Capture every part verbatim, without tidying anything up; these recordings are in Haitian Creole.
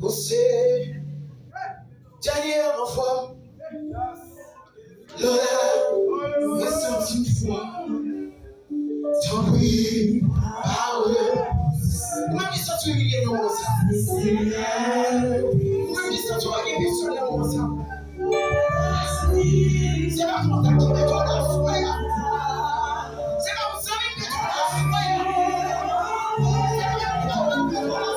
Ou se dènye anfòm. Lòla, mwen santi m fò. Tanpri, pa repouse. Ou menm ki santi w imilye nan moman sa. Ou menm ki santi w pa gen pèsòn nan moman sa. Se pa kontak ki mete w nan fè a. Se pa yon zanmi ki mete w nan fè a. Se pa yon pawòl ki mete w nan fè a.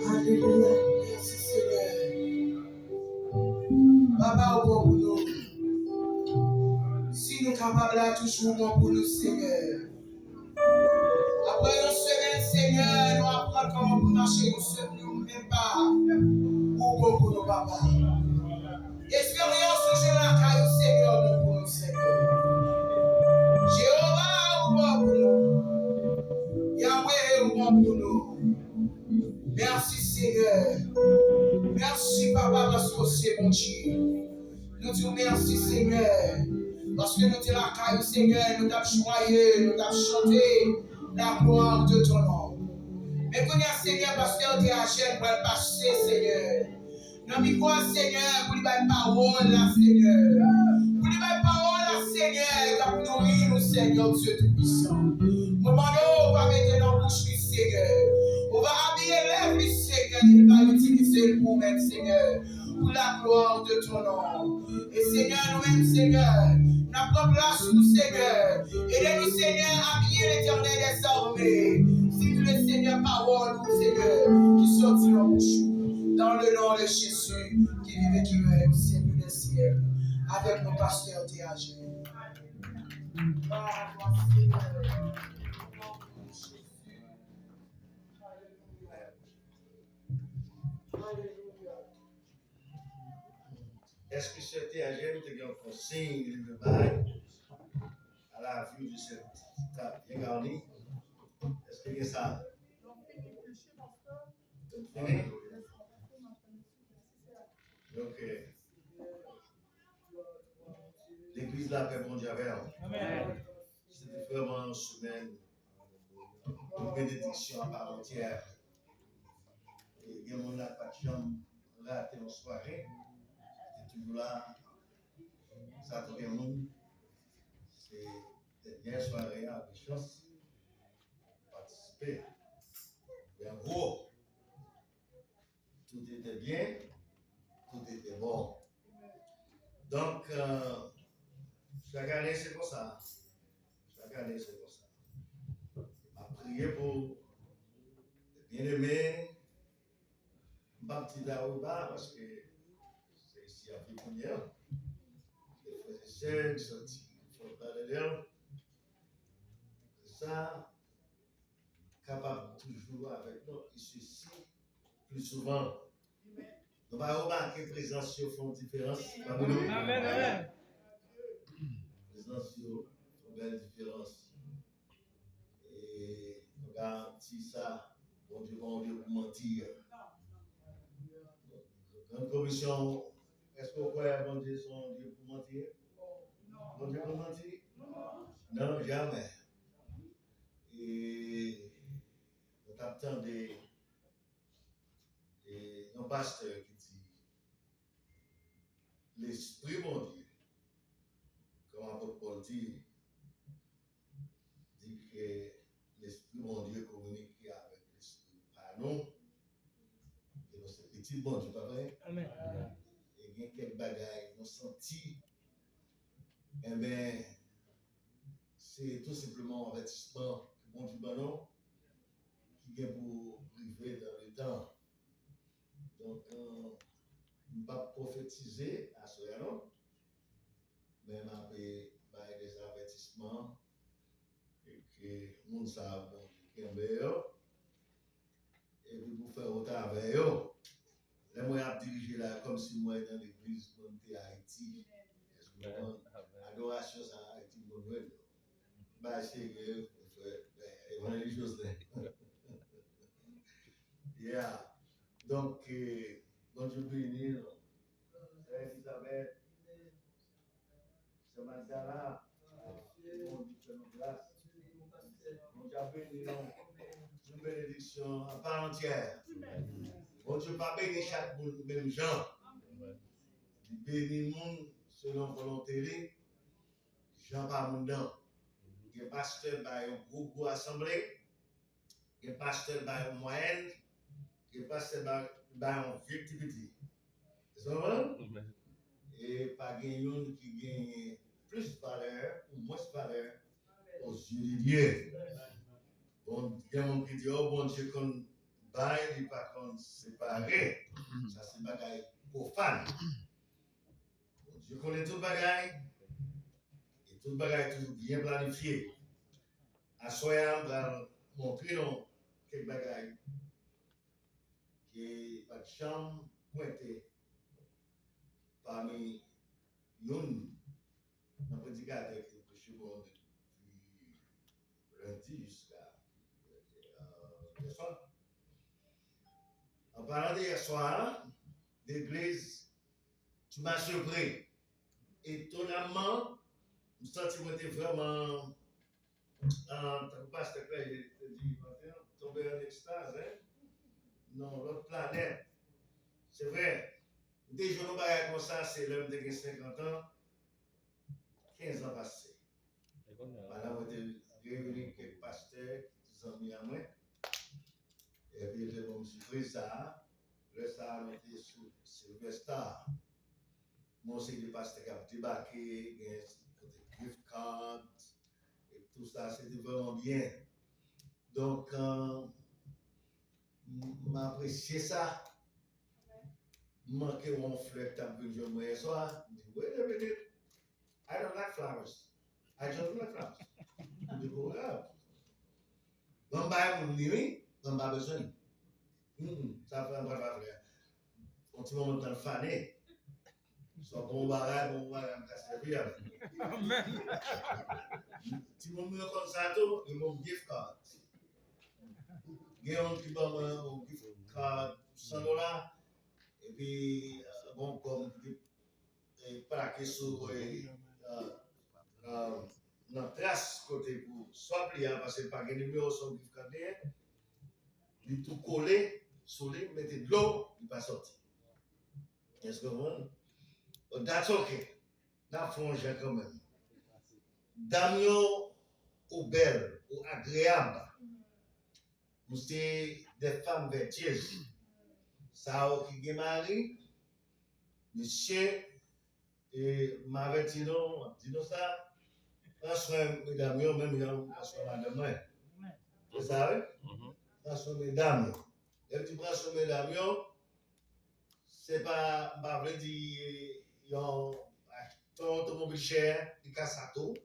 Alelouya. Mèsi, Senyè. Papa, ou bon pou nou. Si nou kapab la, toujou bon pou nou, Senyè. Apre yon semèn, Senyè, nou aprann kòman pou mache yon semèn, yon menm pa. Ou bon pou nou, Papa. Esperyans nou jwenn lakay ou, Senyè, bon pou nou, Senyè. Jewova, ou bon pou nou. Yahweh, ou bon pou nou. Mèsi, Senyè. Mèsi, Papa, paske w se Bondye. Nou di w mèsi, Senyè, paske nou te lakay ou, Senyè, nou t ap jwaye, nou t ap chante la gloire de ton nom. Men kounye a, Senyè, pastè te aje l pral pase, Senyè. Nan mikwo a, Senyè, pou li bay pawòl la, Senyè. Pou li bay pawòl la, Senyè, k ap nouri nou, Senyè, Dye Toupisan. Mwen mande w, ou va mete nan bouch li, Senyè. Ou va abiye lèv li, Senyè, e va itilize l pou ou menm, Senyè. Pour la gloire de ton nom. E Senyè, nou menm, Senyè, n Pran plas nou, Senyè. Ede nou, Senyè, a byen, Letènèl dèzame. Sèvi le Senyè, pawòl ou, Senyè, ki sòti nan bouch ou. Dans le nom de Jésus, qui vit et qui règne au siècle des siècles, avec nos pasteurs T A G. Èske sè T A G M te gen yon konsiy li vle bay à la vue de cette table bien garnie? Èske gen sa? Fini? Ok. Legliz la, pè Bondye avè w. Amèn. Se te vrèman yon semèn de benediksyon a pa antyè. E gen moun la ki pa t janm rate yon sware. Yo te toujou la. Sa tou gen moun. Se dènyè sware a, gen chans patisipe. Bravo! Tout était bien, tout était bon. Donk, euh, chak ane se konsa. Chak ane se konsa. M ap priye pou byeneme. M p ap di Daouda paske se isi y ap viv kounye a. De frè e sè ki sòti Fort Lauderdale. Sa kapab toujou avèk nou, e sesi pli souvan. Nou pa remake prezans yo fè yon diferans pami nou? Amèn, amèn. Prezans yo fè yon bèl diferans. E nou garanti sa, Bondye pa yon Dye pou manti. Grann komisyon, èske w kwè Bondye se yon Dye pou manti? Bondye konn manti? Non, jamè. E nou t ap tande, e, yon pastè ki di, Lespri Bondye, kòm apot Pòl di, di ke Lespri Bondye kominike avèk lespri pa nou, ke nou se pitit Bondye, pa vre? Amèn. E gen kèk bagay nou santi, enben, se tou senpleman yon avètisman ke Bondye ban nou, ki gen pou rive dans le temps. Donk, euh, m p ap pwofetize aswè a non, men m ape bay de avètisman e ke moun sa yo Bondye kenbe yo, epi pou fè wout avè yo. Lè mwen ap dirije la, kòmsi mwen nan legliz, mwen te Ayiti. Èske w konprann? Adorasyon sa Ayiti, mwen jwenn yo. Bay serye, frè, evanjelis Joslin. Yeah. Donk, eh, Bondye beni nou. Sè Elizabeth, sè Magdala, Bondye fè nou gras. Bondye ap beni nou. Yon benediksyon a pa antyè. Bondye pa beni chak moun menm jan. Li beni moun selon volonte li, jan pa moun nan. Gen pastè bay yon gwo gwo asanble, gen pastè bay yon mwayèn, gen pastè bay, bay yon vye ti piti. Ou konprann? E pa gen youn ki genyen plis valè ou mwens valè aux yeux de Dieu. Bon, gen moun ki di, oh, Bondye konn bay, li pa konn separe. Sa se bagay pwofàn. Bondye konnen tout bagay, e tout bagay toujou byen planifye. Aswè a, m pral montre nou kèk bagay ki pa t janm pwente pami youn nan predikatè ki te preche pou nou depi lendi jiska, euh, yèswa. An palan de yèswa a, legliz Ti Mache Pre. Etonamman, m santi mwen te vrèman, ah, tankou pastè Clay te di maten an, tonbe an ekstaz, hein? Nan lòt planèt. Se vre, m te jwenn yon bagay konsa, se lè m te gen senkant an, kenz an pase. Pandan mwen te reyini kèk pastè ki te zanmi a mwen, epi yo te ban m sipriz sa a. Lè sa a, nou te sou Sylvester. Mwen, se de pastè k ap debake, gen kote card, e tou sa, se te vrèman byen. Donk, euh, m apresye sa. M manke wè yon flè k t ap vin jwenn mwen yè swa. M di, "Wait a minute. I don't like flowers. I just don't like flowers." M di, "Oh, yeah. Ban m bay moun li, wi. Ban m pa bezwen li." Mm, mm, sa fè m pa fè flè. Yon ti moman tan fane. Sa bon bagay, bon bagay, m ka sèvi avè l. Amen. Timoun mwen konn sa tou, yo ban m gift card. Gen yon ki ban mwen yon gift card san dola, epi, euh, bon, kòm ki te, eh, plake sou, eh, euh, euh, nan tras kote pou swap li a, paske pa gen nimewo sou gift card li, li tou kole sou li, mete dlo, li pa sòti. Èske w konprann? But that's okay. N ap fè yon jan kanmenm. Dam yo, ou bèl, ou agreyab. Ou se de fanm vètyez. Sa yo ki gen mari, mesye, e m avèti nou, m ap di nou sa, pran swen medam yo, menm jan ou pran swen madanm mwen. Se sa, wi? Pran swen medam yo. Lè m di pran swen medam yo, se pa, m pa vle di yon achte yon otomobil chè, li ka sa tou.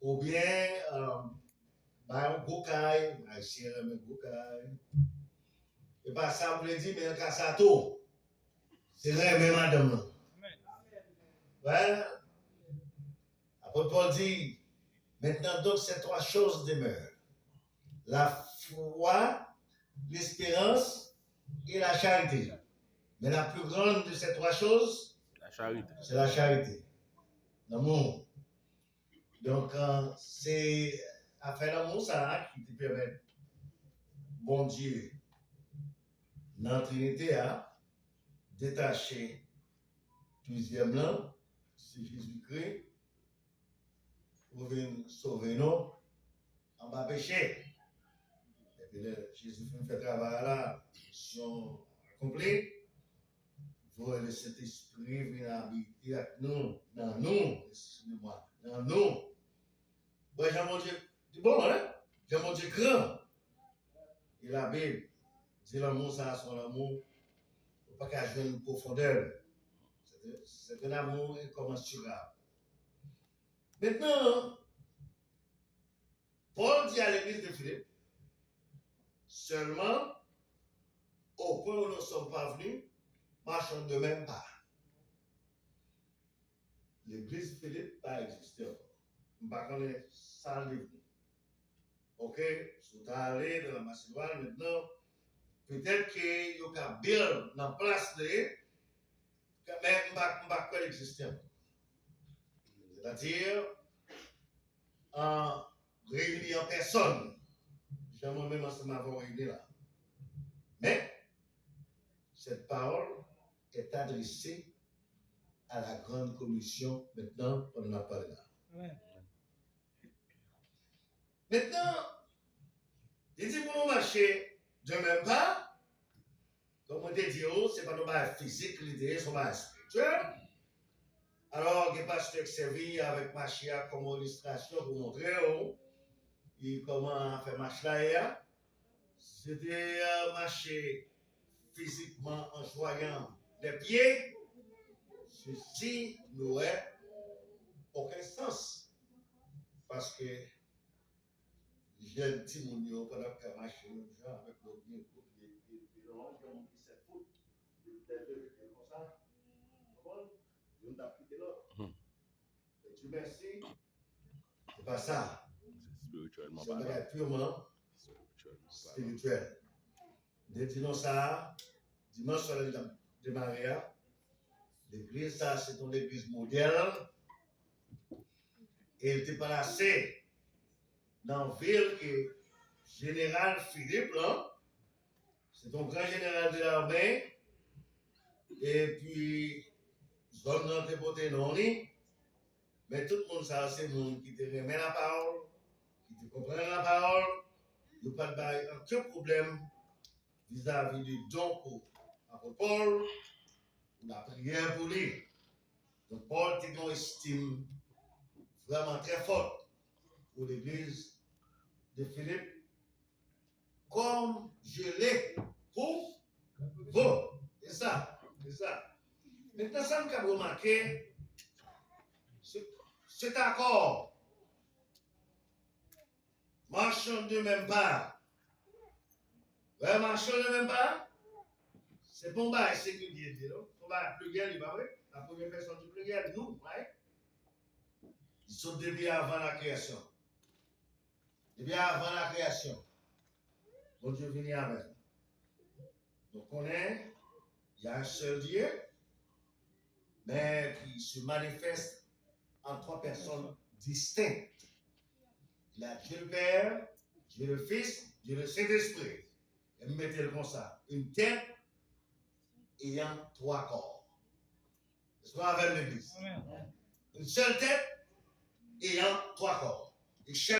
Oubyen, euh, bay yon gwo kay, Ayisyen renmen gwo kay. E pa sa m vle di, men l ka sa tou. Se renmen madanm nan. Wè? Apot Pòl di, maintenant donc ces trois choses demeurent, la foi, l'espérance et la charité. Mais la plus grande de ces trois choses, la charité, c'est la charité. Lanmou. Donk, euh, se afè lanmou sa a ki te pèmèt Bondye nan Trinite a detache plizyè blan, se Jezikri, pou vin sove nou anba peche. Epi lè Jezi fin fè travay la, misyon akonpli, voye Lesentespri vin abite ak nou, nan nou, eskizemwa, nan nou. Wè jan Bondye, di bon, hein? Jan Bondye gran. E Labib di lanmou sa a se yon lanmou ou pa ka jwenn pwofondè l. C'est un, c'est un amour incommensurable. Maintenant, Paul dit à l'église de Philippe, seulement au point où nous sommes parvenus, marchons de même pas. Legliz Filip pa egziste ankò. M pa konnen sa l devni. Oke, si w ta ale nan la Masedwàn mentnan, petèt ke yo ka build nan plas li, men m pa, m pa kwè l egziste ankò. Sètadi, an reyini an pèsòn, jan mwen menm ansanm avè w reyini la. Men, cette parole est adressée à la grande commission maintenant, pandan n ap pale la. Mentnan, li di pou nou mache de menm pa, kòm mwen te di w, se pa yon bagay fizik li te ye, se yon bagay espirityèl. Alò, gen pastè k sèvi avèk mache a kòm yon ilistrasyon pou montre w, e kòman afè mach la ye a. Se te, euh, mache fizikman an jwayan lè pye, sesi n'aurait aucun sens. Paske jèn timoun yo pa t ap ka mache menm jan avèk lòt vye gwo pye, pye, pye long, yon moun ki sèt fout, de tèt de konsa. Konprann? Youn t ap kite lòt. Men Dye mèsi, se pa sa. Se yon bagay piman espirityèl. Mwen te di nou sa, dimanch swa lè n t ap demare a, legliz sa a se yon legliz modèl, e l te plase nan vil ke jeneral Filip lan, se yon gran jeneral de lame, epi zòn nan te pote non li, men tout moun sa yo se moun ki te renmen lapawòl, ki te konprann lapawòl, yo pa t bay ankenn pwoblèm vizavi de don pou apot Pòl, pou lapriyè pou li. Donk, Pòl te gen yon estim vraiment très forte pour l'église de Philippe, comme je l'ai pour vous. C'est ça, c'est ça. Maintenant, ça nous a remarqué, c'est c'est accord. Marchons de même pas. Wè, marchons de même pas. Se pa yon bagay sengilye li ye, non? Se yon bagay pliryèl, li pa vre? La première personne du pluriel, nous, right? Li sot depi avan la création. Depi avan la création, Bondye vini avè nou. Nou konnen, il y a un seul Dieu, mais qui se manifeste en trois personnes distinctes. Il y a Dieu le Père, Dieu le Fils, Dieu le Saint-Esprit. E m mete l konsa, une tête ayant trois corps. Èske w avè m, legliz? Une seule tête ayant trois corps. E chak